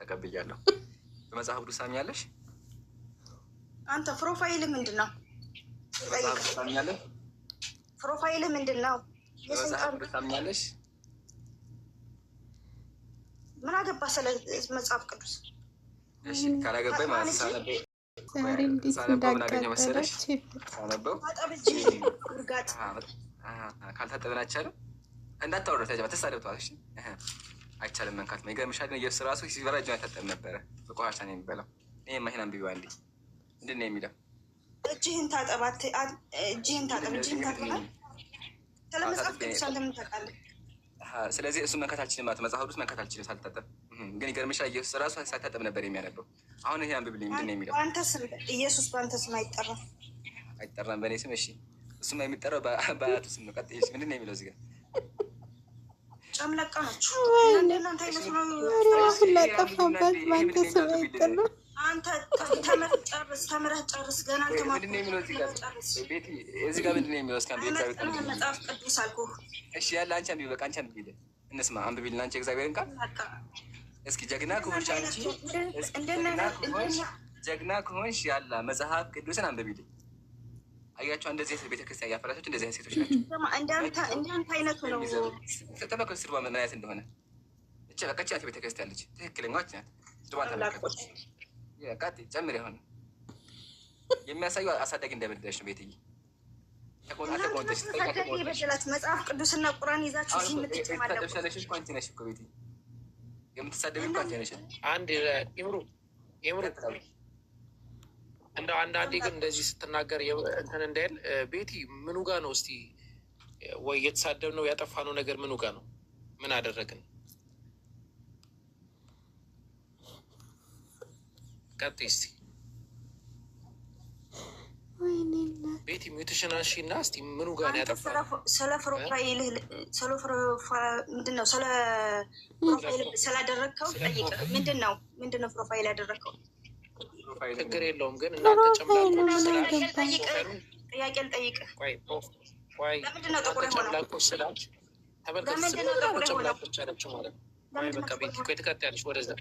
ተቀብያለሁ። በመጽሐፍ ቅዱስ ታምኛለሽ? አንተ profile ምንድን ነው? በመጽሐፍ ቅዱስ ታምኛለሽ? Profile ምንድን ነው? በመጽሐፍ ቅዱስ ታምኛለሽ? ምን አገባ ስለ መጽሐፍ ቅዱስ? እሺ ካላገባኝ ማለት ሳነበው ዛሬ እንዴት ሳነበው ምን አገኘሁ መሰለሽ? እንዳቃጠለች። ሳነበው ታጠብ እጅህን ውርጋጥ። ካልታጠብን አይቻልም። እንዳታወራ ተጀማ ተሳደብ ተዋል። እሺ አይቻልም መንካት። ይገርምሻል ግን ኢየሱስ ራሱ ሲበላ እጁን አይታጠብም ነበረ። በቆሻሻ ነው የሚበላው። ይሄ ይሄን አንብቢው አንዴ። ምንድን ነው የሚለው? እጅህን ታጠብ፣ እጅህን ታጠብ፣ እጅህን ታጥበሃል። ስለ መጽሐፍ ቅዱስ አንተ ምን ታውቃለህ? ስለዚህ እሱ መንካት አልችልም ማለት መጽሐፍ ቅዱስ መንካት አልችልም ሳልታጠብ። ግን ይገርምሻል ኢየሱስ ራሱ ሳይታጠብ ነበር የሚያነበው። አሁን ይሄ አንብብልኝ፣ ምንድን ነው የሚለው? በአንተ ስም ኢየሱስ በአንተ ስም አይጠራም። አይጠራም በእኔ ስም። እሺ እሱማ የሚጠራው በአያቱ ስም ነው። ቀጥይ። ምንድን ነው የሚለው እዚህ ጋር? ጨምላቃ ናችሁ እናንተ አይነት ነው። ራሱን ላጠፋባት በአንተ ስም አይጠራም። አንተ ተምረህ ጨርስ፣ ተምረህ ጨርስ። ገና አልተማርኩም። ምንድን ነው የሚለው እዚህ ጋር? ጨርስ። ቤቲ እዚህ ጋር ምንድን ነው የሚለው? እስኪ አንብቢ። እግዚአብሔር ቃል አይመጥንህም መጽሐፍ ቅዱስ አልኩህ። እሺ ያለ አንቺ አንብቢ፣ በቃ አንቺ አንብቢልን እንስማ። አንብቢልን አንቺ እግዚአብሔርን ቃል በቃ እስኪ። ጀግና ከሆንሽ አንቺ እስኪ ጀግና ከሆንሽ ያላ መጽሐፍ ቅዱስን አንብቢልኝ። አያቸው እንደዚህ አይነት ቤተክርስቲያን ያፈራቸው እንደዚህ አይነት ሴቶች ናቸው። እንዳንተ አይነቱ ነው። ተመልከቱ ስድቧ ምን አይነት እንደሆነ። እቺ በቃ እቺ ናት ቤተክርስቲያን ልጅ፣ ትክክለኛዋ እቺ ናት። ስድቧን ተመልከቱ። ቀጥይ፣ ጨምሪ። አሁን የሚያሳዩ አሳዳጊ እንዳይበድለሽ ነው ቤትዬ። ተቆንተሽ አሳዳጊ የበደላችሁ መጽሐፍ ቅዱስና ቁርአን ይዛችሁ እዚህ የምትጨማለቁ የምትሳደብሽ እኮ አንቺ ነሽ እኮ ቤትዬ፣ የምትሳደቢ እኮ አንቺ ነሽ። አንድ ኢምሩ ኢምሩ፣ እንደው አንዳንዴ ግን እንደዚህ ስትናገር እንትን እንዳይል ቤቲ፣ ምኑ ጋ ነው እስቲ ወይ የተሳደብነው ያጠፋነው ነገር ምኑ ጋ ነው? ምን አደረግን? ቀጥይ እስቲ። ወይኔ እናት። ቤቲ፣ mute ሽን አንሺ እና እስቲ ምኑ ጋ ነው ያጠፋነው? ስለ profile ህ ስለ profile ምንድን ነው? ስለ profile ስላደረግከው ጠይቅ። ምንድን ነው profile ያደረግከው? ችግር የለውም ግን እናንተ ጨምላቆች ስላልሽ ጠይቅ፣ ጥያቄ ልጠይቅህ። ቆይ ቆይ፣ ለምንድን ነው ጥቁር እናንተ የሆነው? ጨምላቆች ስላልሽ ተመልከት፣ ለምንድን ነው ስም ጥቁር የሆነው? ጨምላቆች አለችው ማለት ነው። ቆይ ለምንድን በቃ ነው ቤቲ ጥቁር ቆይ ትቀጥያለሽ ወደዛ።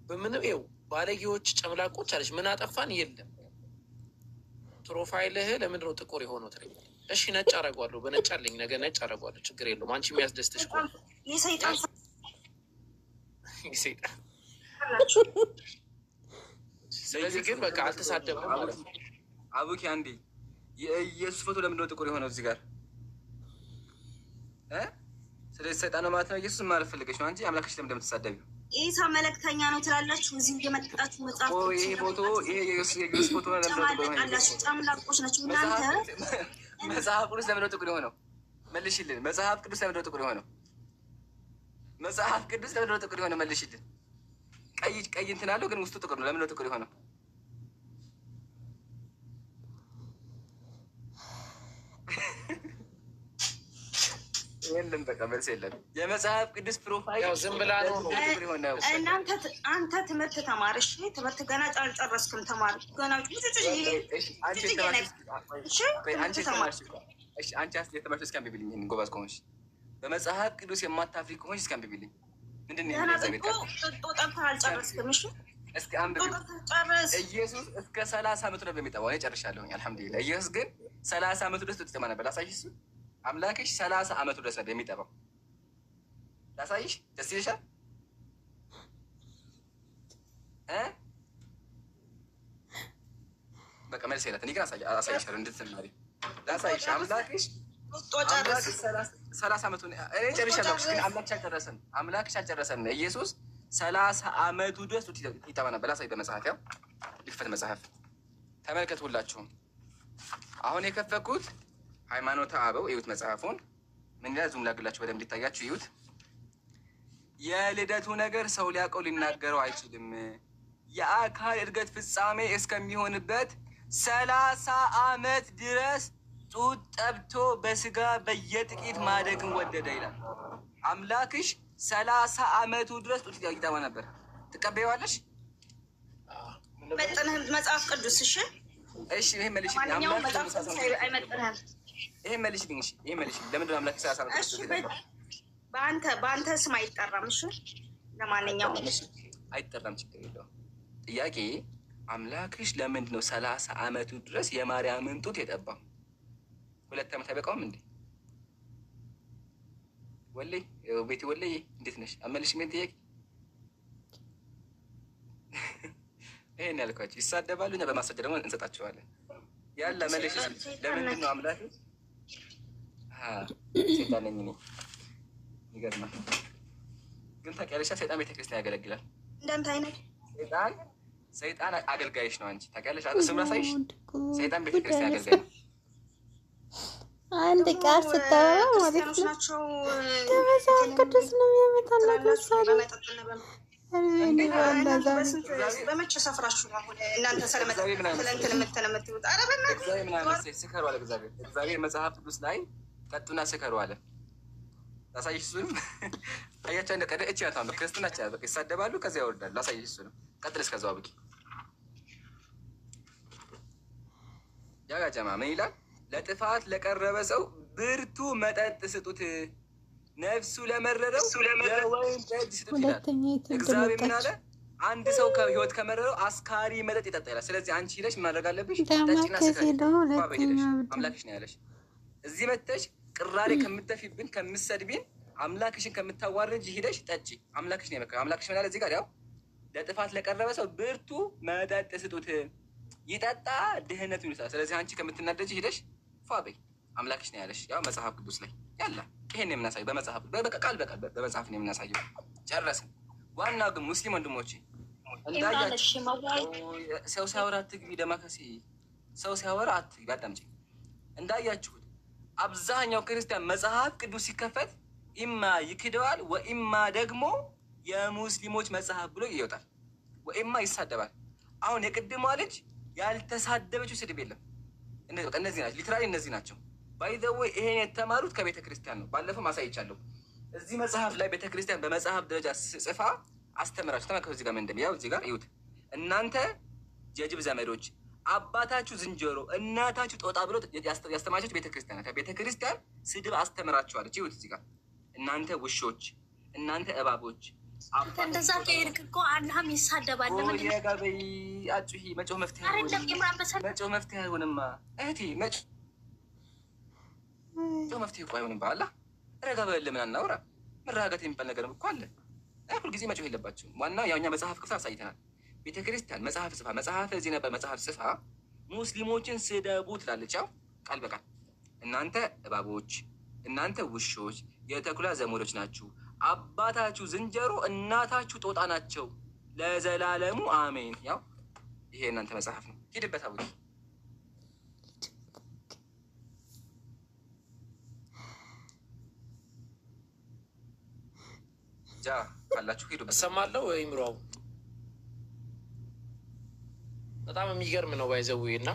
በምንም ይኸው ባለጌዎች ጨምላቆች አለች። ምን አጠፋን? የለም። Profile ህ ለምንድን ነው ጥቁር የሆነው ትለኛለች። እሺ ነጭ አደርገዋለሁ፣ በነጭ አለኝ፣ ነገ ነጭ አደርገዋለሁ። ችግር የለውም። አንቺ የሚያስደስትሽ ከሆነ። የሰይጣን ሰይጣን ናችሁ። ስለዚህ ግን በቃ አልተሳደብንም ማለት ነው። አቡኪ አንዴ፣ የኢየሱስ ፎቶ ለምንድን ነው ጥቁር የሆነው እዚህ ጋር እ? ስለዚህ ሰይጣን ነው ማለት ነው። ኢየሱስ ማለት ፈልገሽ ነው አንቺ አምላክሽ ለምን እንደምትሳደቢው? ኢሳ መልእክተኛ ነው ትላላችሁ። እዚህ እየመጣችሁ መጽሐፍ ኦ ይሄ ፎቶ ይሄ የኢየሱስ ፎቶ ነው። ለምንድን ነው ጥቁር የሆነው? ጨማለቃላችሁ። ጨምላቆች ናችሁ እናንተ። መጽሐፍ ቅዱስ ለምንድን ነው ጥቁር የሆነው? መልሽልን። መጽሐፍ ቅዱስ ለምንድን ነው ጥቁር የሆነው? መጽሐፍ ቅዱስ ለምንድን ነው ጥቁር የሆነው? መልሽልን። ቀይ ቀይ እንትን አለው ግን ውስጡ ጥቁር ነው። ለምንድን ነው ጥቁር የሆነው? የለም በቃ መልስ የለም። የመጽሐፍ ቅዱስ profile ያው ዝም ብላ ነው ነው። ጥቁር የሆነው። እናንተ አንተ ትምህርት ተማር። እሺ ትምህርት ገና አልጨረስክም። ተማር ገና። እሺ አንቺ የተማርሽ እሺ አንቺ ትምህርት ተማር። የተማርሽ እሺ አንቺ የተማርሽ እስኪ አንብቢልኝ። ይሄንን ጎበዝ ከሆንሽ፣ በመጽሐፍ ቅዱስ የማታፍሪ ከሆንሽ እስኪ አንብቢልኝ። ምንድን ነው ገና የሚለው እግዚአብሔር ጥጦ ቃል? ጥጦ ጠብተህ አልጨረስክም። እሺ እስኪ ጥጦ አንብቢው። ጠብተህ ጨርስ። ኢየሱስ እስከ 30 ዓመቱ ነበር የሚጠባው። እኔ ጨርሻለሁኝ አልሐምዱሊላህ። ኢየሱስ ግን 30 ዓመቱ ድረስ ጡት ይጠባ ነበር። ላሳይሽ፣ እሱ አምላክሽ 30 ዓመቱ ድረስ ነበር የሚጠባው። ላሳይሽ፣ ደስ ይልሻል እ? በቃ መልስ የላት። እኔ ግን አሳይሻለሁ እንድትማሪ ላሳይሽ። አምላክሽ ጥጦ ጨርስ። አምላክሽ 30 ዓመቱ እኔ ጨርሻለሁ፣ ግን አምላክሽ አልጨረሰም። አምላክሽ አልጨረሰም። ኢየሱስ 30 ዓመቱ ድረስ ጡት ይጠባ ነበር። ላሳይ በመጽሐፍ፣ ያው ልክፈት መጽሐፍ ተመልከት። ሁላችሁም አሁን የከፈኩት ሃይማኖተ አበው እዩት። መጽሐፉን ምን ይላል? Zoom ላድርግላችሁ በደንብ እንዲታያችሁ እዩት። የልደቱ ነገር ሰው ሊያውቀው ሊናገረው አይችልም። የአካል እድገት ፍጻሜ እስከሚሆንበት 30 ዓመት ድረስ ጡት ጠብቶ በስጋ በየጥቂት ማደግን ወደደ ይላል። አምላክሽ 30 ዓመቱ ድረስ ጡት ይጠባ ነበር። ትቀበይዋለሽ? መጥንህም መጽሐፍ ቅዱስ እሺ። እሺ ይሄ መልሽልኝ። ማንኛውም አምላክሽ መጽሐፍ ቅዱስ አይመጥንህም። ይሄ መልሽልኝ። እሺ ይሄ መልሽልኝ። ለምንድን ነው አምላክሽ 30 ዓመት እሺ ድረስ ጡት የጠባው? በአንተ ስም አይጠራም። እሺ ለማንኛውም አይጠራም፣ ችግር የለውም። ጥያቄ አምላክሽ ለምንድን ነው 30 ዓመቱ ድረስ የማርያምን ጡት የጠባው? 2 ዓመት አይበቃውም እንዴ? ወለይ ቤቲ ወለይ እንዴት ነሽ? አመልሽ ምን ጥያቄ ይሄን ያልኳቸው ይሳደባሉ፣ እኛ በማስረጃ ደግሞ እንሰጣቸዋለን። ያለ መልሽ። ለምንድን ነው አምላክሽ? ሴጣን ነኝ እኔ። ይገርማል። ግን ታውቂያለሽ፣ ሰይጣን ቤተክርስቲያን ያገለግላል። እንዳንተ አይነት ሰይጣን ሰይጣን አገልጋይሽ ነው። አንቺ ታውቂያለሽ። ስም ላሳይሽ። ሰይጣን ቤተክርስቲያን አገልጋይ ነው። አንድ ቃል ስታወራ ማለት ክርስቲያኖች ነው ናቸው ከመጽሐፍ ቅዱስ ነው የሚያመጣላት ምሳሌ። በመጠጥና በመቼ ሰፍራችሁ ነው አሁን እናንተ ስለመጠጥ ስለ እንትን የምትሉት? ኧረ በእናትህ እግዚአብሔር ምን አለ? ስከሩ አለ እግዚአብሔር። እግዚአብሔር መጽሐፍ ቅዱስ ላይ ጠጡና ስከሩ አለ። ላሳይሽ እሱንም አያቸው። እንደ ቀደ እቺ ናት አሁን ክርስትና ቻ በቃ ይሳደባሉ፣ ከዚያ ያወርዳሉ። ላሳይሽ እሱንም ቀጥል። እስከዛው አብቂ። ያ ጀማ ምን ይላል? ለጥፋት ለቀረበ ሰው ብርቱ መጠጥ ስጡት፣ ነፍሱ ለመረረው የወይን ጠጅ ስጡት ይላል። ሁለተኛ እግዚአብሔር ምን አለ? መጣች። አንድ ሰው ከህይወት ከመረረው አስካሪ መጠጥ ይጠጣ ይላል። ስለዚህ አንቺ ሄደሽ ምን ማድረግ አለብሽ? ጠጪና ዳማከሴ ስከሪ። ደግሞ ፏ በይ ሄደሽ ሁለተኛ ብድ አምላክሽ ነው ያለሽ። እዚህ መተሽ ቅራሬ ከምትደፊብን ከምትሰድቢን አምላክሽን ከምታዋርጅ ሂደሽ ጠጪ። አምላክሽ ነው የመከረው። አምላክሽ ምን አለ እዚህ ጋር? ያው ለጥፋት ለቀረበ ሰው ብርቱ መጠጥ ስጡት፣ ይጠጣ ድህነቱን ይውሳል። ስለዚህ አንቺ ከምትናደጅ ሂደሽ ፏ በይ። አምላክሽ ነው ያለሽ። ያው መጽሐፍ ቅዱስ ላይ ያለ ይሄን ነው የምናሳየው። በመጽሐፍ በቃ ቃል በቃል በመጽሐፍ ነው የምናሳየው። ጨረስን። ዋናው ግን ሙስሊም ወንድሞቼ እንዳያችሁ ሰው ሲያወራ አትግቢ፣ ደማከሴ ሰው ሲያወራ አትግቢ፣ አዳምጪኝ። እንዳያችሁት አብዛኛው ክርስቲያን መጽሐፍ ቅዱስ ሲከፈት ኢማ ይክደዋል፣ ወኢማ ደግሞ የሙስሊሞች መጽሐፍ ብሎ ይወጣል፣ ወኢማ ይሳደባል። አሁን የቅድሟ ልጅ ያልተሳደበችው ስድብ የለም። እነዚህ ናቸው፣ literally እነዚህ ናቸው። By the way ይሄን የተማሩት ከቤተ ክርስቲያን ነው። ባለፈው ማሳይቻለሁ። እዚህ መጽሐፍ ላይ ቤተ ክርስቲያን በመጽሐፍ ደረጃ ጽፋ አስተምራችሁ ተመልከቱ። እዚህ ጋር ምን ያው እዚህ ጋር እዩት። እናንተ የጅብ ዘመዶች አባታችሁ ዝንጀሮ እናታችሁ ጦጣ ብሎ ያስተማራችሁ ቤተ ክርስቲያን ናት። ቤተ ክርስቲያን ስድብ አስተምራችኋለች። ይሁት እዚህ ጋር እናንተ ውሾች፣ እናንተ እባቦች። እንደዛ ከሄድክ እኮ አላህም ይሳደባል። ለምንድን ነው ጋበይ አጩሂ መጮህ መፍትሄ አይደለም ኢምራን በሰ መጮህ መፍትሄ አይሆንማ እህቴ፣ መጮህ መፍትሄ እኮ አይሆንም። በአላህ ረጋ በል። ለምን አናውራ? መረጋጋት የሚባል ነገር እኮ አለ። ሁልጊዜ መጮህ የለባቸውም። ዋናው ያው እኛ መጽሐፍ ቅዱስ አሳይተናል። ቤተ ክርስቲያን መጽሐፍ ጽፋ መጽሐፈ እዚህ ነበር መጽሐፍ ጽፋ ሙስሊሞችን ስደቡ ትላለች። ያው ቃል በቃል እናንተ እባቦች፣ እናንተ ውሾች፣ የተኩላ ዘመዶች ናችሁ። አባታችሁ ዝንጀሮ እናታችሁ ጦጣ ናቸው ለዘላለሙ አሜን። ያው ይሄ እናንተ መጽሐፍ ነው። ሂድበት አቡኪ። ጃ ካላችሁ ሂዱበት። እሰማለሁ ይምሮ በጣም የሚገርም ነው። By the way እና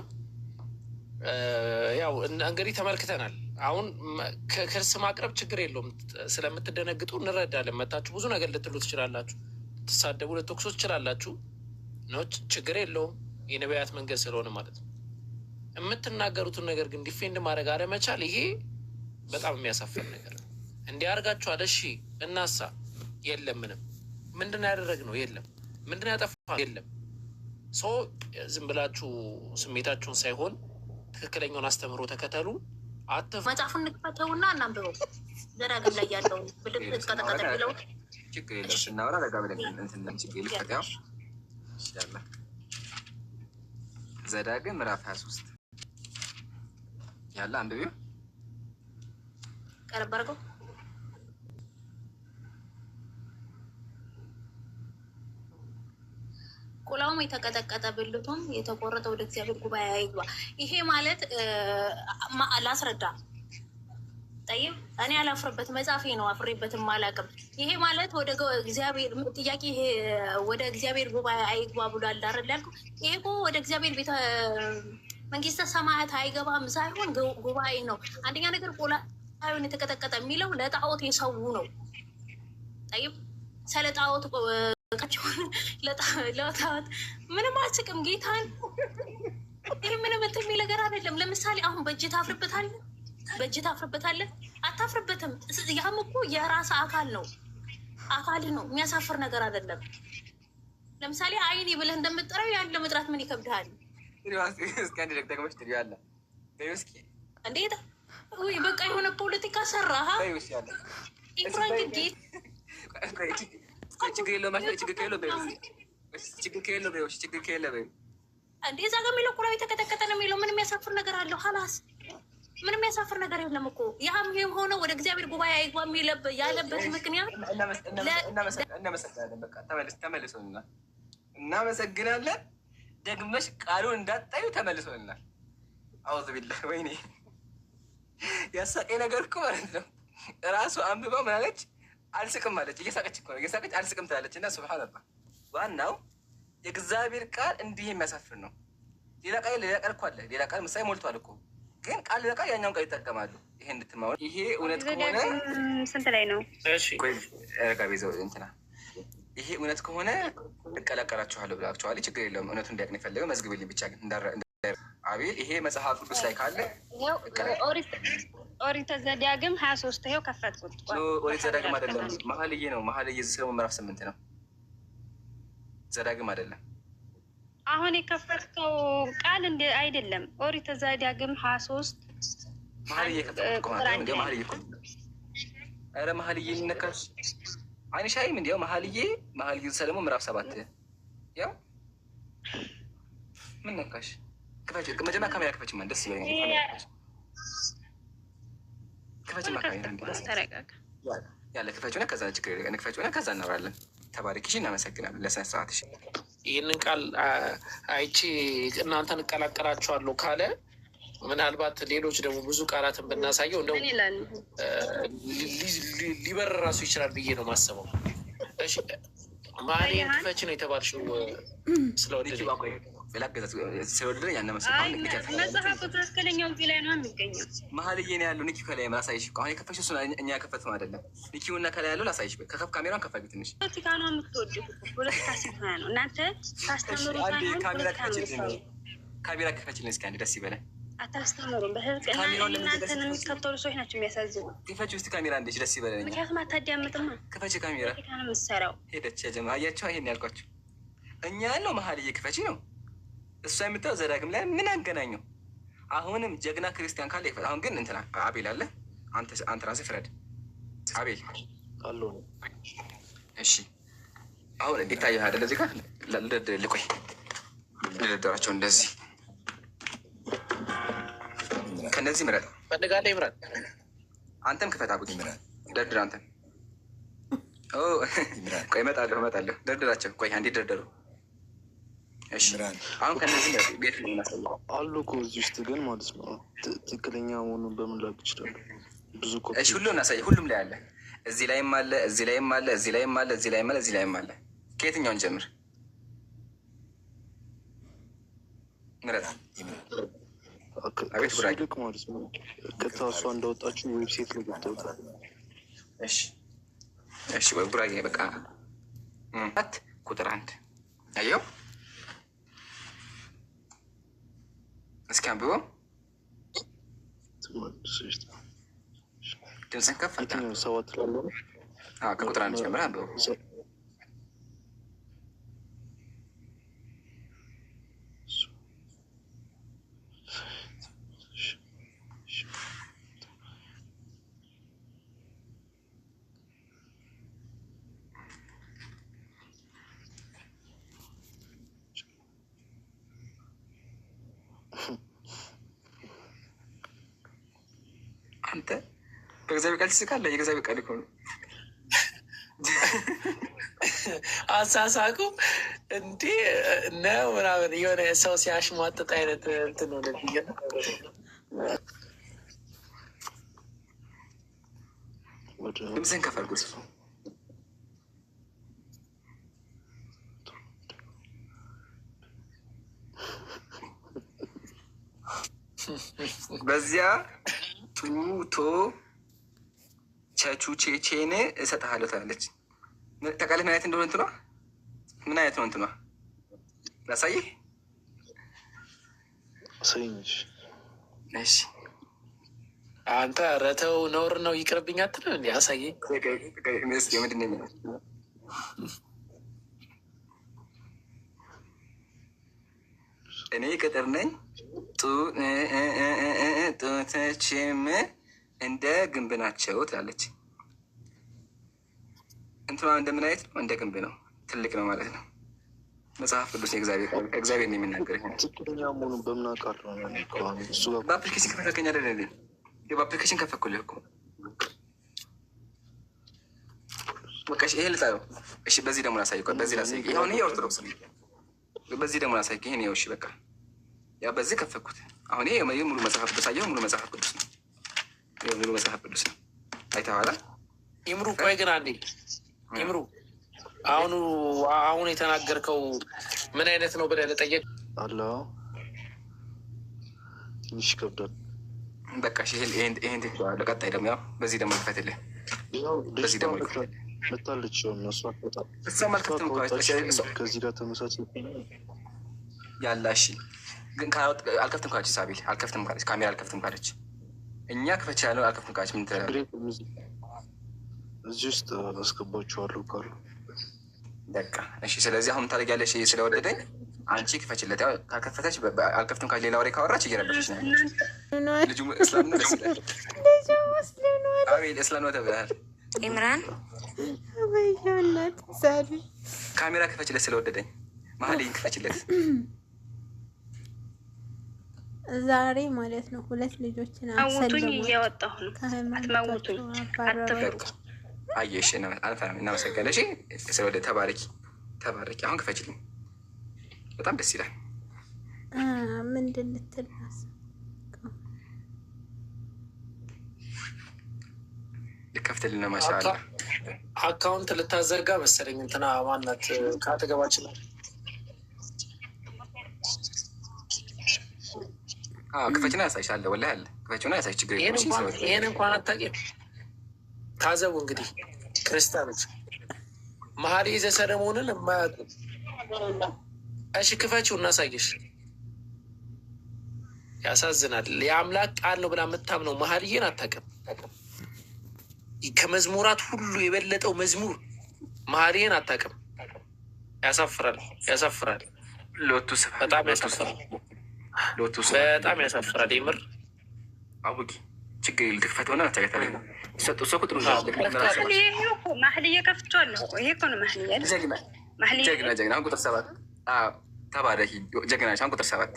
ያው እንግዲህ ተመልክተናል። አሁን ክስ ማቅረብ ችግር የለውም። ስለምትደነግጡ እንረዳለን። መታችሁ ብዙ ነገር ልትሉ ትችላላችሁ፣ ልትሳደቡ፣ ልትወቅሱ ትችላላችሁ። ኖች ችግር የለውም። የነቢያት መንገድ ስለሆነ ማለት ነው። የምትናገሩትን ነገር ግን defend ማድረግ አለመቻል፣ ይሄ በጣም የሚያሳፍር ነገር ነው። እንዲህ አድርጋችኋል፣ እሺ እናሳ የለም ምንም ምንድን ነው ያደረግነው? የለም። ምንድን ነው ያጠፋነው? የለም። So ዝም ብላችሁ ስሜታችሁን ሳይሆን ትክክለኛውን አስተምህሮ ተከተሉ። አትፍ መጽሐፉን እንክፈተውና እናንብበው። ዘዳግም ላይ ያለው ብልት ቀጠቀጠ የሚለው ችግር የለም። ስናወራ ረጋ ብለን እንትን ችግር የለም። ያው ይሻላል። ዘዳግም ምዕራፍ 23 ያለ አንብቢው። ቀረብ አድርገው። ቁላውም የተቀጠቀጠ ብልቱም የተቆረጠ ወደ እግዚአብሔር ጉባኤ አይግባ። ይሄ ማለት ላስረዳ ጠይብ፣ እኔ አላፍርበት መጽሐፌ ነው፣ አፍሬበትም አላውቅም። ይሄ ማለት ወደ እግዚአብሔር ጥያቄ ይሄ ወደ እግዚአብሔር ጉባኤ አይግባ ብሏል አይደል ያልኩህ? ይሄ እኮ ወደ እግዚአብሔር ቤተ መንግስተ ሰማያት አይገባም ሳይሆን ጉባኤ ነው። አንደኛ ነገር ቁላውን የተቀጠቀጠ የሚለው ለጣዖት የሰው ነው። ጠይብ፣ ስለ ጣዖት ለጣዖት ምንም አልስቅም ጌታን። ይህ ምንም እንትን የሚል ነገር አይደለም። ለምሳሌ አሁን በእጅ ታፍርበታለህ፣ በእጅ ታፍርበታለህ፣ አታፍርበትም። ያም እኮ የራስ አካል ነው፣ አካል ነው። የሚያሳፍር ነገር አይደለም። ለምሳሌ አይኔ ብለህ እንደምትጠራው ያን ለመጥራት ምን ይከብድሃል? እንዴት ወይ በቃ የሆነ ፖለቲካ ሰራህ። ኢምራን ጌት እንዴ እዛ ጋር የሚለው ቁራዊ ተቀጠቀጠ ነው የሚለው። ምን የሚያሳፍር ነገር አለው? ሀላስ ምንም የሚያሳፍር ነገር የለም እኮ። ያም ሆነ ወደ እግዚአብሔር ጉባኤ አይግባ ያለበት ምክንያት እናመሰግናለን። በቃ ተመልሶልናል። እናመሰግናለን። ደግመሽ ቃሉን እንዳታዩ ተመልሶልናል። አውዝ ቢላህ ወይኔ ያሳቀኝ ነገር እኮ ማለት ነው። እራሱ አንብባ ምን አለች? አልስቅም አለች። እየሳቀች እኮ ነው፣ እየሳቀች አልስቅም ትላለች። እና ሱብሃነላህ ዋናው የእግዚአብሔር ቃል እንዲህ የሚያሳፍር ነው። ሌላ ቃል ሌላ ቃል እኮ አለ። ሌላ ቃል ምሳሌ ሞልቷል እኮ ግን ቃል ለቃል ያኛውን ቃል ይጠቀማሉ። ይሄ እንድትማሩ ይሄ እውነት ከሆነ ስንት ላይ ነው? እንትና ይሄ እውነት ከሆነ እቀላቀላችኋለሁ ብላችኋል። ችግር የለውም። እውነቱን እንዲያውቅ ነው የፈለገው። መዝግብልኝ ብቻ ግን አቤል ይሄ መጽሐፍ ቅዱስ ላይ ካለ ኦሪት ዘዳግም 23 ይኸው ከፈትኩት። ኦሪት ዘዳግም አይደለም መኃልየ ነው። መኃልየ ዘሰሎሞን ምዕራፍ 8 ነው። ዘዳግም አይደለም። አሁን የከፈትከው ቃል እንደ አይደለም። ኦሪት ዘዳግም 23 መኃልየ ከፈትኩት እኮ መኃልየ እኮ ኧረ መኃልየ ይነካሽ አይንሽ አይም እንዲያው መኃልየ ዘሰሎሞን ምዕራፍ 7 ያው ምን ነካሽ? ክፈች መጀመሪያ ካሜራ ክፈች። ማን ደስ ይበለኛል። ክፈች ያለ ክፈች ሆነ ከዛ ችግር ክፈች ሆነ ከዛ እናወራለን። ተባረኪሽ፣ እናመሰግናለን ለስነ ስርዓትሽ። ይህንን ቃል አይቼ እናንተን እቀላቀላችኋለሁ ካለ ምናልባት ሌሎች ደግሞ ብዙ ቃላትን ብናሳየው እንደው ሊበር ራሱ ይችላል ብዬ ነው የማስበው። እሺ ማን ክፈች ነው የተባልሽው? ስለወደደ መጽሐፉ ትክክለኛው እዚህ ላይ ነው የሚገኘው። መሀልዬ ነው ያለው። ንኪው ከላይ ላሳይሽ። አሁን የከፈችው እሱን እኛ የከፈትነው አይደለም። ንኪውና ከላይ ያለው ላሳይሽ። ከከፍ ካሜራውን ከፍ አድርጊው ትንሽ። ፖለቲካ ነው የምትወዱት። ፖለቲካ ሲሆን ነው እናንተ ታስተምሩ። ካሜራ ክፈችልን እስኪ አንዴ፣ ደስ ይበላል። አታስተምሩም። በህግ እናንተን የሚከተሉ ሰዎች ናቸው የሚያሳዝኑ። ክፈች ውስጥ ካሜራ እንዴ፣ ደስ ይበላል። ምክንያቱም አታዳምጥማ። ክፈች ካሜራ ፖለቲካ ነው የምትሰራው። ሄደች። ጀማ አያቸው። ይሄን ያልኳቸው እኛ ያለው መሀልዬ ክፈች ነው። እሷ የምታየው ዘዳግም ላይ ምን አገናኘው? አሁንም ጀግና ክርስቲያን ካለ ይፈ አሁን ግን እንትና አቤል አለ። አንተ ራስህ ፍረድ አቤል። እሺ አሁን እንዲታየህ አይደለ? እዚህ ጋር ልቆይ ልደርደራቸው እንደዚህ። ከነዚህ ምረጥ ፈልጋለህ ይምረጥ። አንተም ክፈት አቡኪ ደርድር። አንተም ቆይ እመጣለሁ እመጣለሁ። ደርድራቸው። ቆይ አንዴ ደርደሩ። አሁን ከነዚህ ቤት አሉ እኮ እዚህ ውስጥ ግን ማለት ነው ትክክለኛ መሆኑን በምን ላውቅ ይችላሉ? ብዙ እሺ፣ ሁሉም እናሳይ። ሁሉም ላይ አለ። እዚህ ላይም አለ፣ እዚህ ላይም አለ፣ እዚህ ላይም አለ፣ እዚህ ላይም አለ፣ እዚህ ላይም አለ። ከየትኛውን ጀምር? ምረጥ። ከእሱ ይልቅ ማለት ነው ቀጥታ እሷ እንዳወጣችው website ላይ ገብተውታል። እሺ፣ እሺ፣ ወይ ጉራጌ በቃ ቁጥር 1 አየው። እስኪ አንብበው። ድምፅን ከፍ ከቁጥር 1 ጀምረህ አንብበው። አንተ በእግዚአብሔር ቃል ትስቃለህ። የእግዚአብሔር ቃል እኮ ነው። አሳሳቁ እንዴ ነው ምናምን የሆነ ሰው ሲያሽሟጥጥ አይነት እንትን ሆነ። ድምፅህን ከፍ አድርጎ በዚያ ቱቶ ቸቹቼቼን እሰጥሃለሁ ትላለች። ታውቃለህ ምን አይነት እንደሆነ እንትኗ ምን አይነት ነው እንትኗ? ላሳይህ። እሺ አንተ ኧረ ተው ነውር ነው ይቅርብኝ አትልም እንዴ? አሳየኝ። ምንድን ነው የሚለው? እኔ ቅጥር ነኝ፣ ጡቶቼም እንደ ግንብ ናቸው ትላለች። እንትኗ እንደምን አይነት ነው? እንደ ግንብ ነው፣ ትልቅ ነው ማለት ነው። መጽሐፍ ቅዱስ እግዚአብሔር ነው የሚናገር። ትክክለኛ መሆኑን በምን አውቃለሁ? እሱ ጋር በ application ከፈተከኝ አይደል እንዴ? በ application ከፈኩልህ እኮ በቃ። እሺ፣ ይሄ ልጣለው። እሺ፣ በዚህ ደግሞ ላሳይህ። ቆይ፣ በዚህ ላሳይህ። ይሄ ይሄ ኦርቶዶክስ ነው። በዚህ ደግሞ ላሳይህ። ይሄን ይኸው። እሺ፣ በቃ ያ በዚህ ከፈኩት። አሁን ይሄ ሙሉ መጽሐፍ ቅዱስ አየኸው? ሙሉ መጽሐፍ ቅዱስ ነው። ይሄ ሙሉ መጽሐፍ ቅዱስ ነው። አይተኸዋል? ኢምሩ፣ ቆይ ግን አንዴ ኢምሩ፣ አሁን የተናገርከው ምን አይነት ነው ብለህ ለጠየቅ አለ ትንሽ ይከብዳል። በቃ እሺ፣ ይሄን ትቼዋለሁ። ቀጣይ ደግሞ ያው በዚህ ደግሞ ልክፈትልህ። በዚህ ደግሞ ልክፈትልህ። መታለች። ያው እነሱ አትወጣም። እሷም አልከፍትም እኮ ከዚህ ጋር ተመሳሳይ ያላ እሺ፣ ግን አልከፍትም ካለች፣ ሳቤል አልከፍትም ካለች፣ ካሜራ አልከፍትም ካለች፣ እኛ ክፈች ያለው አልከፍትም ካለች ምን ትላለህ? እዚህ ውስጥ አስገባችኋለሁ ካሉ በቃ እሺ። ስለዚህ አሁን ታደርጊያለሽ፣ ስለወደደኝ አንቺ ክፈችለት። ያው ካልከፈተች፣ አልከፍትም ካለች፣ ሌላ ወሬ ካወራች እየረበሸች ነው ያለችው። ልጁ እስላም ነው፣ ደስ ይላል። ልጁ ሙስሊም ነው። አቤል እስላም ነው ተብለሃል። ኢምራን። ወየውናት ዛሬ። ካሜራ ክፈችለት፣ ስለወደደኝ መሀሌን ክፈችለት። ዛሬ ማለት ነው ሁለት ልጆችን አውቱኝ፣ አሰለሟቸው፣ እያወጣሁ ነው። ከሃይማኖታቸው አትመውቱኝ፣ አባረሯቸው። አትፍሩ። አየሽ፣ አንፈራም። እናመሰግናለን። እሺ፣ ስለወደ ተባረኪ፣ ተባረኪ። አሁን ክፈችልኝ። በጣም ደስ ይላል። ምንድን ልትል ነው? ልከፍትልን ነው። ማሻአላ። Account ልታዘጋ መሰለኝ። እንትና ማናት ከአጠገባችን? ክፈችና ያሳይሽ አለ፣ ወላሂ አለ። ክፈችና ያሳይሽ፣ ችግር የለም። ይሄን እንኳን አታውቂም። ታዘቡ እንግዲህ ክርስቲያኖች፣ መኃልየ ዘሰሎሞንን የማያውቁ። እሺ፣ ክፈችው እናሳየሽ። ያሳዝናል። የአምላክ ቃል ነው ብላ የምታምነው መኃልየን አታውቅም። ከመዝሙራት ሁሉ የበለጠው መዝሙር መኃልየን አታውቅም። ያሳፍራል፣ ያሳፍራል። ሎቱ ስብሐት። በጣም ያሳፍራል። ሎቱ ስብሐት። በጣም ያሳፍራል። የምር። አቡጊ ችግር የለም። ትክፈት ሆነ ታገታለህ። እሷ እኮ ጥሩ ይሄ እኮ ማህልዬ ከፍቼዋለሁ እኮ። ይሄ እኮ ነው ማህልዬ አይደል? ጀግና። ማህልዬ። ጀግና፣ ጀግና። አሁን ቁጥር 7። ተባረኪ፣ ጀግና ነሽ። አሁን ቁጥር 7።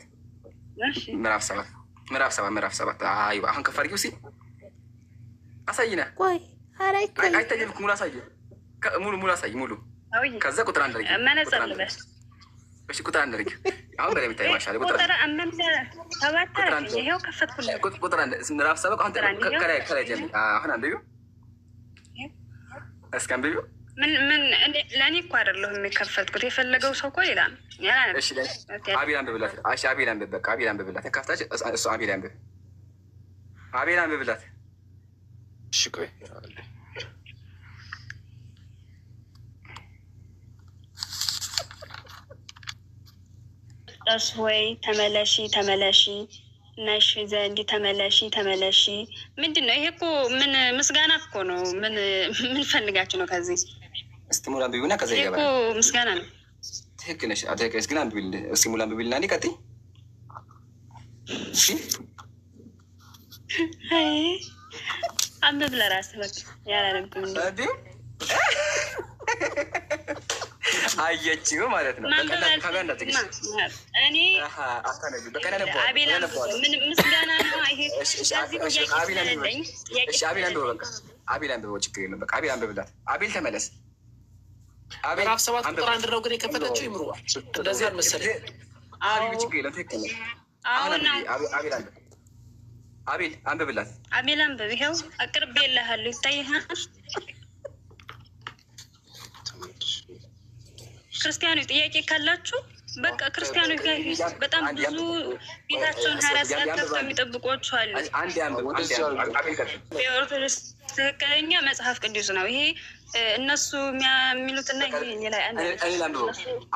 ምዕራፍ 7፣ ምዕራፍ 7፣ ምዕራፍ 7። አይዋ፣ አሁን ከፍ አድርጊው እስኪ አሳይና። ቆይ፣ ኧረ አይታይም። አይታይም እኮ። ሙሉ አሳይ፣ ሙሉ፣ ሙሉ አሳይ፣ ሙሉ። ከዛ ቁጥር 1 አድርጊ። መነጽር ልበስ። እሺ፣ ቁጥር 1 አድርጊ። አሁን በደምብ ይታይ። ማሻአላ። ቁጥር ቁጥር 7 አደረገኝ። ይኸው ከፈትኩልህ። ቁጥር 1፣ ምዕራፍ 7። አሁን ከላይ፣ ከላይ ጀምሪ። አሁን አንብቢው እስኪ፣ አንብቢው። ምን ምን ለእኔ እኮ አይደለሁም የከፈትኩት፣ የፈለገው ሰው እኮ ሌላ ነው። እሺ፣ አቤል አንብብላት። እሺ፣ አቤል አንብብ። በቃ አቤል አንብብላት። ከፍታች እሱ አቤል አንብብ። አቤል አንብብላት። እሺ፣ ቆይ። መቅደስ ሆይ ተመለሺ፣ ተመለሺ፣ ነሽ ዘንድ ተመለሺ፣ ተመለሺ። ምንድን ነው ይሄ? እኮ ምን ምስጋና እኮ ነው። ምን ምን ፈልጋችሁ ነው ከዚህ? እስቲ ሙሉ አንብቢውና ከዛ ይሄ እኮ ይገባል። ምስጋና ነው። ትክክል ነሽ፣ ትክክል ነሽ። ግን አንብቢልን እስቲ፣ ሙሉ አንብቢልና እኔ ቀጥይ። እሺ። አይ፣ አንብብ ለራስህ በቃ፣ ያላነብም እንደ አንብቢው። አየችው ማለት ነው። ማንበብ ካሜራ እንዳትግሽ። አልፈልግም እኔ። አታነቢው። በቀን አነበዋለሁ። አቤል አንብበው። ምን ምስጋና ነው ይሄ? እሺ፣ ከዚህ እሺ፣ ጥያቄ አቤል አንብበው። ስለሌለኝ ጥያቄ እሺ፣ አቤል አንብበው። ስለሌለኝ በቃ አቤል አንብበው፣ ችግር የለም። በቃ አቤል አንብብላት። አቤል ተመለስ። አቤል ምዕራፍ 7 አንብብ። ቁጥር 1 ነው ግን የከፈተችው ይምሩ፣ እንደዚህ አልመሰለኝም። አቤል ችግር የለም። ትክክል ነው። አሁን አሁን አንብቢ። አቤል አንብብ። አቤል አንብብላት። አቤል አንብብ። ይኸው አቅርቤልሃለሁ፣ ይታይሃል። ክርስቲያኖች ጥያቄ ካላችሁ በቃ ክርስቲያኖች ጋር በጣም ብዙ ቤታቸውን 24 ሰዓት ከፍተው የሚጠብቋችሁ አሉ። አንድ አንብብ። አንድ አንብብ። አቤል ቀጥል። የኦርቶዶክስ ትክክለኛ መጽሐፍ ቅዱስ ነው ይሄ። እነሱ የሚሉትና ይሄ እኔ ላይ አንድ እኔ ላንብበው።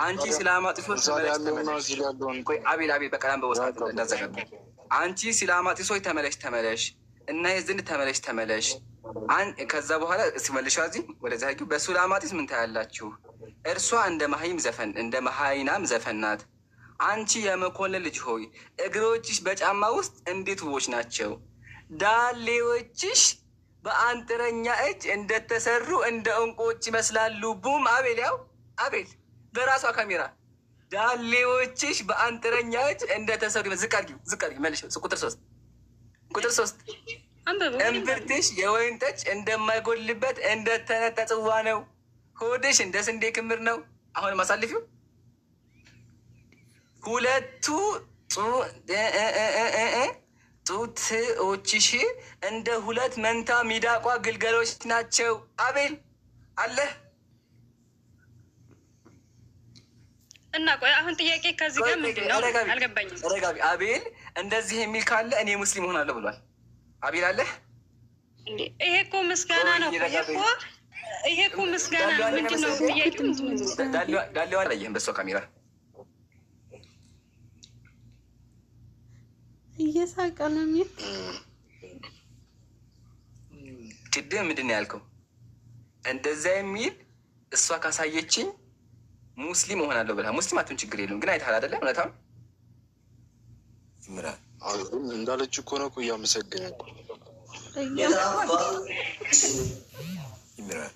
አንቺ ሲላማጢሶች እዛ ላይ ተመለሽ ያለውና ተመለሽ። እዚህ ላይ ያለውን ቆይ አቤል፣ አቤል፣ በቃ ላንብበው፣ ሰዓት እንዳዘጋባ። አንቺ ሲላማጢሶች ተመለሽ ተመለሽ እና የዘንድ ተመለሽ ተመለሽ። ከዛ በኋላ ሲመልሻ እዚህ ወደዛ ሂጂ። በሱላማጢስ ምን ታያላችሁ? እርሷ እንደ መሀይም ዘፈን፣ እንደ መሀይናም ዘፈን ናት። አንቺ የመኮንን ልጅ ሆይ እግሮችሽ በጫማ ውስጥ እንዴት ውቦች ናቸው! ዳሌዎችሽ በአንጥረኛ እጅ እንደተሰሩ እንደ ዕንቁዎች ይመስላሉ። ቡም! አቤል፣ ያው አቤል በራሷ ካሜራ ዳሌዎችሽ በአንጥረኛ እጅ እንደተሰሩ። ዝቅ አድርጊው፣ ዝቅ አድርጊው፣ መልሺው። ቁጥር 3፣ ቁጥር 3። አንብቡ። እምብርትሽ የወይን ጠጅ እንደማይጎልበት እንደተነጠ ጽዋ ነው። ሆድሽ እንደ ስንዴ ክምር ነው። አሁንም አሳልፊው። ሁለቱ ጡቶችሽ እንደ ሁለት መንታ ሚዳቋ ግልገሎች ናቸው። አቤል አለህ? እና ቆይ አሁን ጥያቄ ከዚህ ጋር ምንድን ነው? አልገባኝም። ረጋቢ አቤል እንደዚህ የሚል ካለ እኔ ሙስሊም ሆናለሁ ብሏል። አቤል አለህ? እንዴ ይሄ እኮ ምስጋና ነው እኮ። ይሄ እኮ ምስጋና ነው። ምንድን ነው ጥያቄው? ዳሌዋን አላየህም በእሷ ካሜራ። እየሳቀ ነው የሚል። ቅድም ምንድን ነው ያልከው? እንደዛ የሚል እሷ ካሳየችኝ ሙስሊም እሆናለሁ ብለሃል። ሙስሊም አትሁን ችግር የለውም፣ ግን አይተሃል አይደለ? እውነታውን። ይምራል። እንዳለች እኮ ነው እኮ እያመሰገነ። ይምራል።